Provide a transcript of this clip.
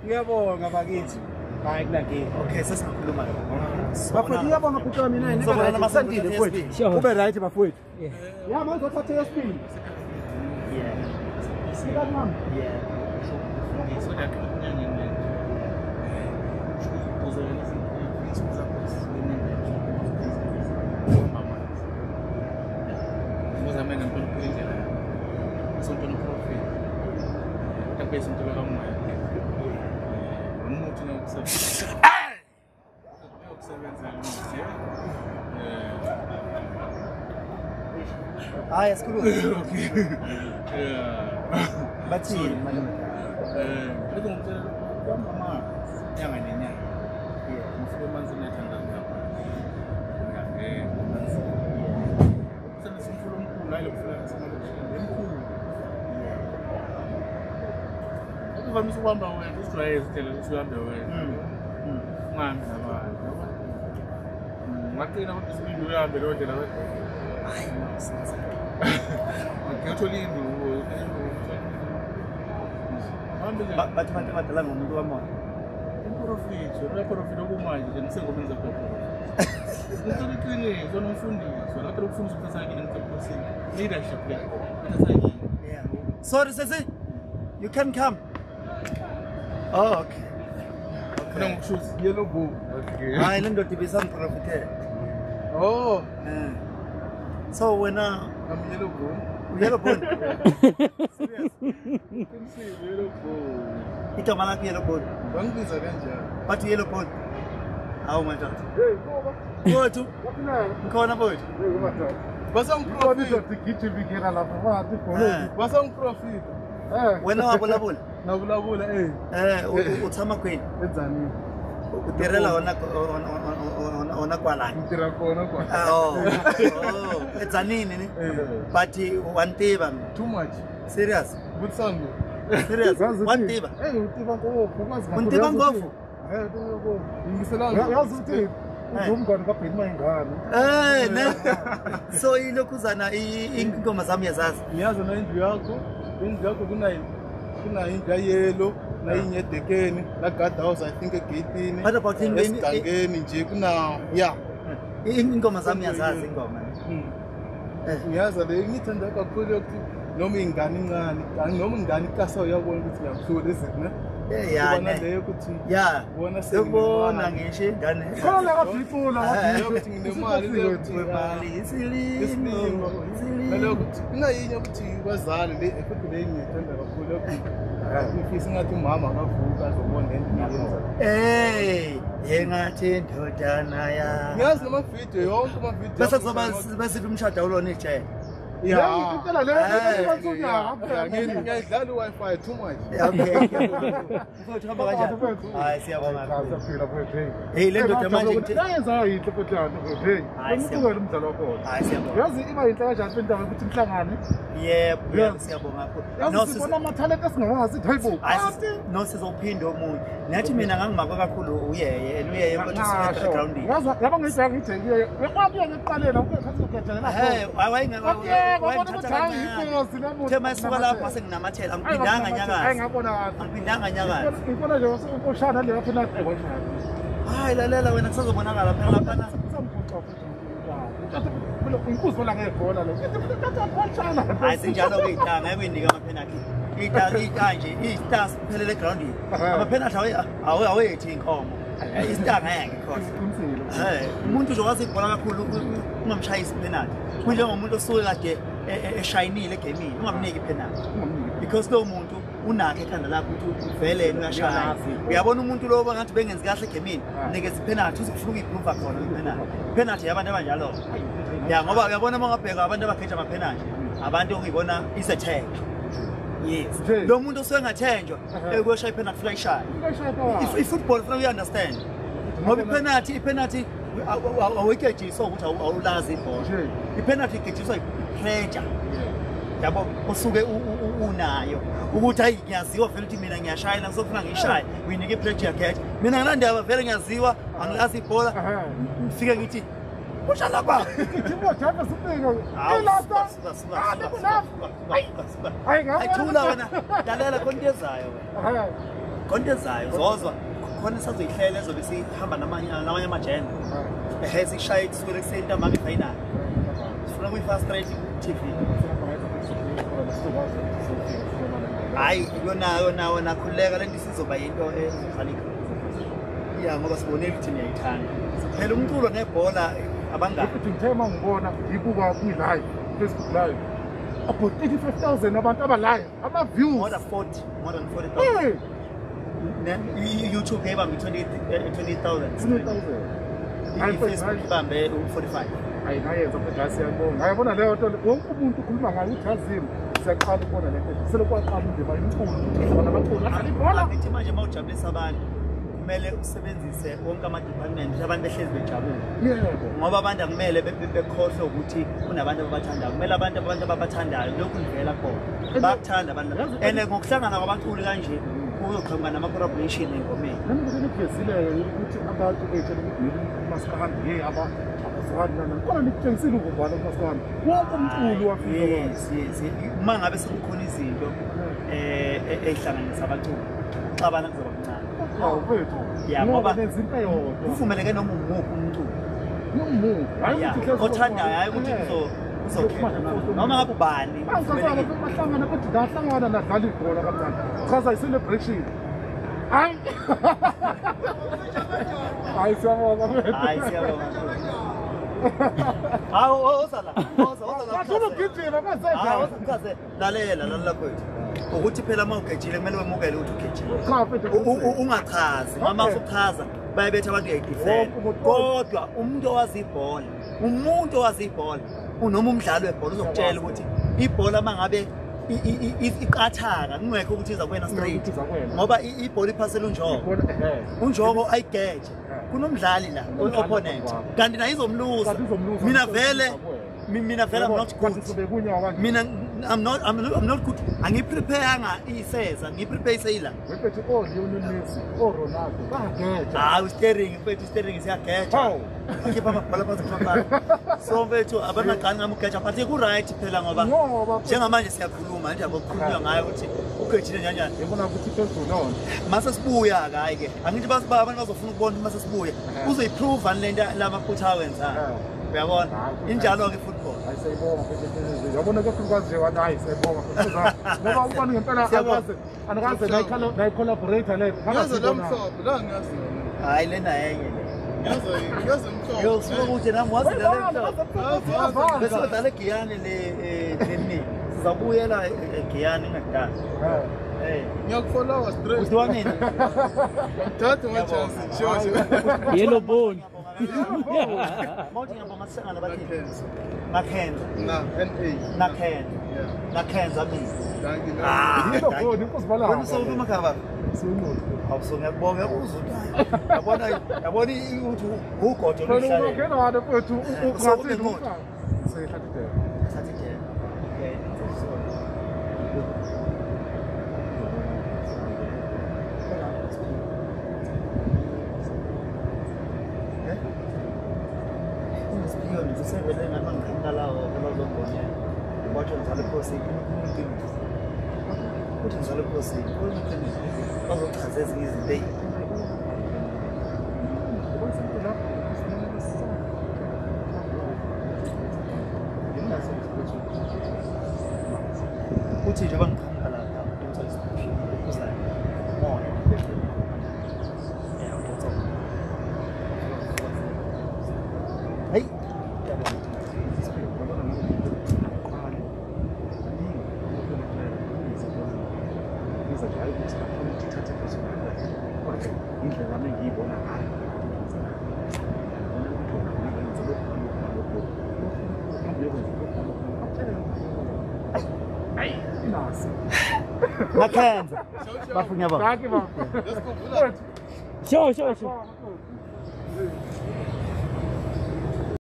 Ngiyabonga bakithi. Hayi kunankinga. Okay, sesingakhuluma ke. Bafowethu ngiyabonga bhuti wami nani. Sobona masandile mfowethu. Ube right bafowethu. Yeah, manje uzothatha eyesibili. Yeah. Sika mama. Yeah. So that kunyangeni. Hayi asikhulume. Bathini malume? Lokho ngicela ukuhamba amanzi nyanga nenyanga. Ngifike emanzini athandaza ngapha. Ngiyangena emanzini. Kusebenzisa umfula omkhulu hayi lo mfula wasemalokishini emkhulu. Uvamise ukuhamba wena usijwayeze indlela yokuthi uhambe wena. Ungahambi nabantu. Ungaqina kodwa isibindi uhambe leyo ndlela wedwa. Hayi senza. Ngiyothola induku. Bathi abantu abadala ngomuntu wamoya. Umprofiti, uyaprofita okumanje nje ngisengomeni zaprofita. Ngicela iqiniso nomfundisi, lapho lokufundisa ukuthatha kini ngicela leadership le. Ukuthatha kini. Yeah. Sorry sisi. You can come. Oh, okay. Khona ngokushuza yellow bone. Okay. Hayi le ndoda ibisamprofitela. Oh. So wena I'm yellow bone. Yellow bone. Serious. Qinisile yellow bone. Igama lakho yellow bone. Bangibiza kanjani? Bathi yellow bone. Hawu madoda. Hey baba. Mfowethu. Ngikhona mfowethu. Hey madoda. Basangiprofita igijima lapha bathi bholo. Basangiprofita. Wena wabulabula? Nabulabula eh. Utshama kwini? Edzanini. U tirhela hona hona kwalani? Ni tirha kona kwa. Oh. Oh, edzanini ni? But wa ntiva mina. Too much. Serious. Vutisango. Serious. Wa ntiva. Eh utiva ngopfu kwazi U ntiva ngopfu. Eh utiva ngopfu. Yingiselani. Yazi uthi umngani kaBheni Mayingane. Eh ne. So ilokhuzana ingoma zami yazazi. Ngiyazi na indlu yakho. Indlu yakho kunayo indlu yellow. Nayinye edekeni la guard house I think egeyitini. What about in esigangeni nje kuna yeah. Ingoma zami yazazi ingoma. Ngiyazi le ngithanda kakhulu yokuthi noma ingane incane, noma ingane ikasa uyabona ukuthi ngiyamhlula izinto ne. Yeah. Ubona leyo ukuthi yeah, ubona sekubona ngisho ingane. Khona la kabhifula ukuthi nginemali leyo imali isilingo naleyo ukuthi kunayinye ukuthi bazali le futhi le ngiyithanda kakhulu yokuthi ngifisa ngathi umama akavuka azobona lento ngiyenza. Eh, engathi indodana ya. Ngiyazi nama video yonke ama video. Bese kuzoba bese umshado awulona ijele. Yeah. Ngicela le ngiyadlala i-Wi-Fi too much. Okay. Mfowethu hamba kanjani? Hayi siyabonga. Siyaphila mfowethu. Hey le ndoda manje ngithi yayenza yinhle mfowethu mfowethu. Hey. Umbuko umdlalo wakho. Hayi siyabonga. Yazi iba yinhle kanjani indaba ukuthi nihlangane? Yebo, siyabonga kakhulu. No sibona amathalente esingawazi hayibo. No sizophinda omunye. Nathi mina ngangimakwe kakhulu uyeye, and uyeye mfowethu sine background. Yazi yaba ngidla ngijekile. Bekwabuya ngeqalela ukuthatha ukugejela. Hey, wayengeke Thema isuka lapho senginamathela angiphindanga nyakazi. Engabona kahle. Angiphindanga nyakazi. Ngibona nje ushana le lapha nathi ekwashana. Hayi lalela wena kusazobonakala phela lapha. Inkuzi la ngebhola lo. Hayi sinjalo ke itanga ngeke uyinike ama-penalty. Itanga nje i-stars kuphelele egroundini. Ama-penalty awethi inkomo. Istar ngeke khona. Eh umuntu nje wazi ibhola kakhulu ungamshayisi penalty. Kunjengomuntu osuke kade eshayinile egemini ungamniki penalty. Because lo muntu unakhe ekhanda lakhe ukuthi vele yena uyashaya. Uyabona umuntu lo bangathi bengenzi kahle egemini nikeza ipenalty uzofuna ukuyiprove khona ipenalty. Penalty yabantu abanjalo. Ya ngoba uyabona uma ungabheka abantu abakhetha ama-penalty abantu okuyibona is a tag. Yes. Lo muntu osuke engathenjwa ekuyoshaya ipenalty funa ishaya. I-football funa uyi-understand. Ngoba ipenalty awuyigejiswa ukuthi awulazi ibhola. Ipenalty igejiswa i-pressure. Yabo osuke unayo ukuthi hayi ngiyaziwa vele ukuthi mina ngiyashaya la ngizofuna ngiyishaye uyinike i-pressure yakhe. Mina ngilandaba vele ngiyaziwa angilazi ibhola ngifike ngithi kusha lapha. Ayithula wena lalela khona into ezayo wena. Khona ezayo zozwa khona sazoyihlela ezobe sihamba namanye amajenda. Ehe sishaye kusukela ekuseni ntambama ifinal. Sifuna kuyi-fast track ku-TV. Hayi yona khululeka lento isizoba yinto ezohlala ikhona. Ya ngoba sibonile ukuthi niyayithanda. Phela umculo nebhola abangani. Ukuthi ngithe uma ngibona ngibuka kwi-live, Facebook live. About 85,000 abantu aba-live, ama-views. More than 40, more than 40,000. Then YouTube ibambe 20,000. 20,000. I-Facebook ibambe 45. Hayi nayenza phela siyabonga. Uyabona leyo nto wonke umuntu ukhuluma ngayo uthi yazini siyaqala ukubona le nto. Selokwaqala indima yomculo. Sibona abaculo adlala ibhola. Ngithi manje mawujabulisa abantu kumele usebenzise wonke ama-department abantu behlezi bejabule. Yebo. Ngoba abantu akumele bekhohlwe ukuthi kunabantu ababathandayo. Kumele abantu ababathandayo lokhu nivela khona. Bayakuthanda abantu. And ngokuhlangana kwabaculi kanje kuzoqhamuka nama-collaboration engomeni. Nami into engivezileyo ukuthi abantu beyitshela ukuthi umaskandi hey abazwani nana. Kodwa nikutshengisile ubumbano kumaskandi. Wonke umculo wafika. Yes, yes. Uma ngabe sekukhona izinto ey'hlanganisa abaculi, ukuxabana kuzoba kuncane. Hawu mfethu. Ya ngoba nenza into eyodwa. Kuvumeleke noma umuphi umculo. Noma umuphi. Hayi ukuthi othandayo, hayi ukuthi uzokhetha. Noma ngabe ubani. Bahlangana kodwa nahlangana nadlala ibhola kamnandi. Chaza i-celebration. Hayi. Hayi siyabonga mfethu. Hayi siyabonga. Hawu ozala. Oza. Ngifuna ukugijima mase. Hawu uchaze lalela kwethu. Ukuthi phela uma ugejile kumele wemukele ukuthi ugejile. Cha mfethu. Ungachazi. Uma usuchaza bayabetha abantu uyayidefend. Kodwa umuntu owazi ibhola, umuntu owazi ibhola, unoma umdlalo webhola uzokutshela ukuthi ibhola mangabe iqathaka kungekho ukuthi iza kuwena straight. Ngoba ibhola iphasela uNjoko. uNjoko ayigeje. Kunomdlali la, opponent. Kanti naye izomluza. Mina vele I'm not good. Mina I'm not good. Angiprepare iseza, ngiprepare iseyila. Mfethu o Lionel Messi, o Ronaldo, bayageja. Ah, uSterling, mfethu uSterling siyageja. Akhipha amabhola phansi kumabala. So mfethu abangaqali ngamugeja but ku right phela ngoba njengamanje siyakhuluma nje abokukhulunywa ngayo ukuthi ugejile kanjani. Yibona ukuthi phezulu nona. Mase sibuya ke hayi ke. Angithi abantu bazofuna ukubona mase sibuya. Uzoyiprove lento lamaphutha awenzayo. Uyabona? Injalo ke football. Hayi siyibonga mfethu. Yabona ke ukwazi nje wena hayi siyibonga mfethu. Ngoba ubona ngempela anikaze nayi-collaborator le. Ngaze lamhlophe la ngazi. Hayi lena yenye le. Ngaze mhlophe. Yo suka ukuthi nami wazi le mhlophe. Bese badlala eGiyani le nini. Sizabuyela eGiyani ngakudala. Eh. Ngiyakufollowa straight. Uthi mina. Ngithatha ama chance sure. Yellow bone. Mawuthi ngiyabonga sihlangana bathini? Makhenza. Na NA. Nakhenza. Nakhenza mina. Thank you. Yellow bone inkosi. Wena usawuluma khaba. Awuso ngiyakubonga uzwe. Yabona yabona ukuthi ugodo loluhlale. Ungena wena mfethu uqhathile umhlaba. Sehlathe. Thathe. Okay. Usevele ngathi ngiqhamuka lawo abazongibonela wathi ngizale phosini uthi ngizale phosini bazochaza ezinye izinto. Uthi njengoba ngiqhamuka lapha udonsa isiphi umoya Makhenza. Bafunya baba. Thank you baba. Sure, sure, sure.